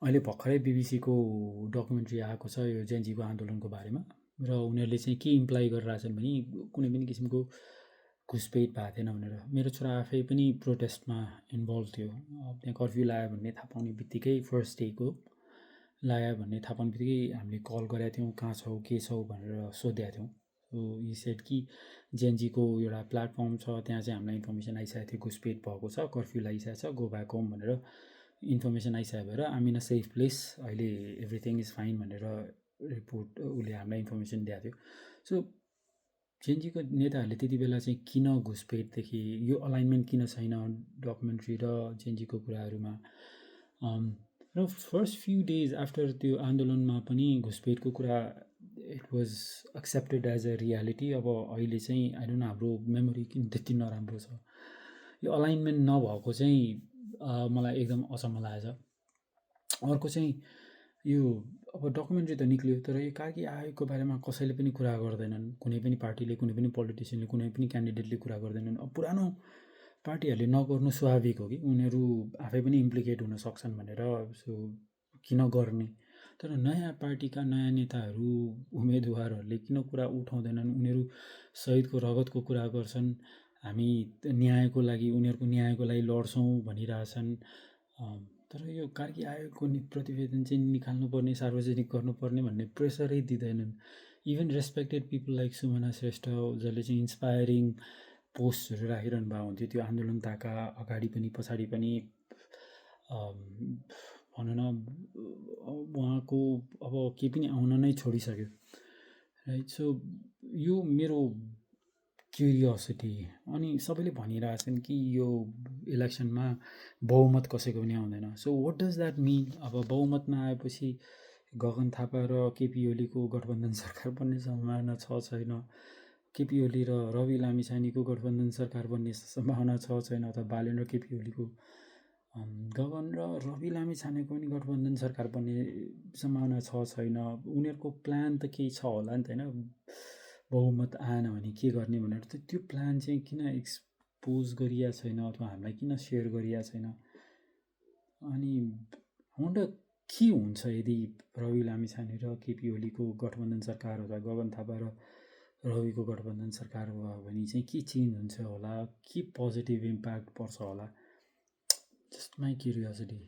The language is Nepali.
अहिले भर्खरै बिबिसीको डकुमेन्ट्री आएको छ यो जेनजीको आन्दोलनको बारेमा र उनीहरूले चाहिँ के इम्प्लाइ गरिरहेछन् भने कुनै पनि किसिमको घुसपेट भएको थिएन भनेर। मेरो छोरा आफै पनि प्रोटेस्टमा इन्भल्भ थियो। त्यहाँ कर्फ्यू लाग्यो भन्ने थाहा पाउने बित्तिकै फर्स्ट डेको लाग्यो भन्ने थाहा पाउने बित्तिकै हामीले कल गरेका थियौँ, कहाँ छौ के छौ भनेर सोधेका थियौँ। सो यी सेट कि जेएनजीको एउटा प्लेटफर्म छ, त्यहाँ चाहिँ हामीलाई इन्फर्मेसन आइसकेको थियो घुसपेट भएको छ, कर्फ्यू लागिसकेको छ, गो ब्याक होम भनेर इन्फर्मेसन आइसकेको भएर आम इन अ सेफ प्लेस, अहिले एभ्रिथिङ इज फाइन भनेर रिपोर्ट उसले हामीलाई इन्फर्मेसन दिएको थियो। सो जेएनजीको नेताहरूले त्यति बेला चाहिँ किन घुसपेटदेखि यो अलाइनमेन्ट किन छैन डकुमेन्ट्री र जेएनजीको कुराहरूमा। र फर्स्ट फ्यु डेज आफ्टर त्यो आन्दोलनमा पनि घुसपेटको कुरा it was accepted as a reality. अब अहिले चाहिँ आई डोन्ट नो हाम्रो मेमोरी किन त्यति नराम्रो छ। यो अलाइनमेन्ट नभएको चाहिँ मलाई एकदम अचम्म लागेछ। अर्को चाहिँ यो अब डकुमेन्ट्री त निक्ल्यो, तर यो कार्की आयोगको बारेमा कसैले पनि कुरा गर्दैनन्। कुनै पनि पार्टीले, कुनै पनि पोलिटिसियनले, कुनै पनि क्यान्डिडेटले कुरा गर्दैनन्। अब पुरानो पार्टीहरूले नगर्नु स्वाभाविक हो कि उनीहरू आफै पनि इम्प्लिकेट हुन सक्छन् भनेर, सो किन गर्ने। तर नयाँ पार्टीका नयाँ नेताहरू, उम्मेदवारहरूले किन कुरा उठाउँदैनन्। उनीहरू शहीदको रगतको कुरा गर्छन्, हामी न्यायको लागि, उनीहरूको न्यायको लागि लड्छौँ भनिरहेछन्। तर यो कार्की आयोगको प्रतिवेदन चाहिँ निकाल्नुपर्ने, सार्वजनिक गर्नुपर्ने भन्ने प्रेसरै दिँदैनन्। Even respected people like Sumana Shrestha, जसले चाहिँ इन्सपायरिङ पोस्टहरू राखिरहनु भएको हुन्थ्यो त्यो आन्दोलनताका अगाडि पनि पछाडि पनि। भनौँ न उहाँको अब केही पनि आउन नै छोडिसक्यो, राइट। सो यो मेरो क्युरियोसिटी। अनि सबैले भनिरहेछन् कि यो इलेक्सनमा बहुमत कसैको पनि आउँदैन। So what does that mean. अब बहुमत नआएपछि गगन थापा र केपी ओलीको गठबन्धन सरकार बन्ने सम्भावना छ छैन, केपी ओली र रवि लामिछानेको गठबन्धन सरकार बन्ने सम्भावना छ छैन, अथवा बालेन र केपी ओलीको, गगन र रवि लामिछानेको पनि गठबन्धन सरकार बन्ने सम्भावना छ छैन। उनीहरूको प्लान त केही छ होला नि त होइन, बहुमत आएन भने के गर्ने भनेर। त्यो प्लान चाहिँ किन एक्सपोज गरिया छैन अथवा हामीलाई किन सेयर गरिया छैन। अनि वन्डर के हुन्छ यदि रवि लामिछाने र केपी ओलीको गठबन्धन सरकार अथवा गगन थापा र रविको गठबन्धन सरकार भयो भने चाहिँ के चेन्ज हुन्छ होला, के पोजिटिभ इम्प्याक्ट पर्छ होला। Just my curiosity.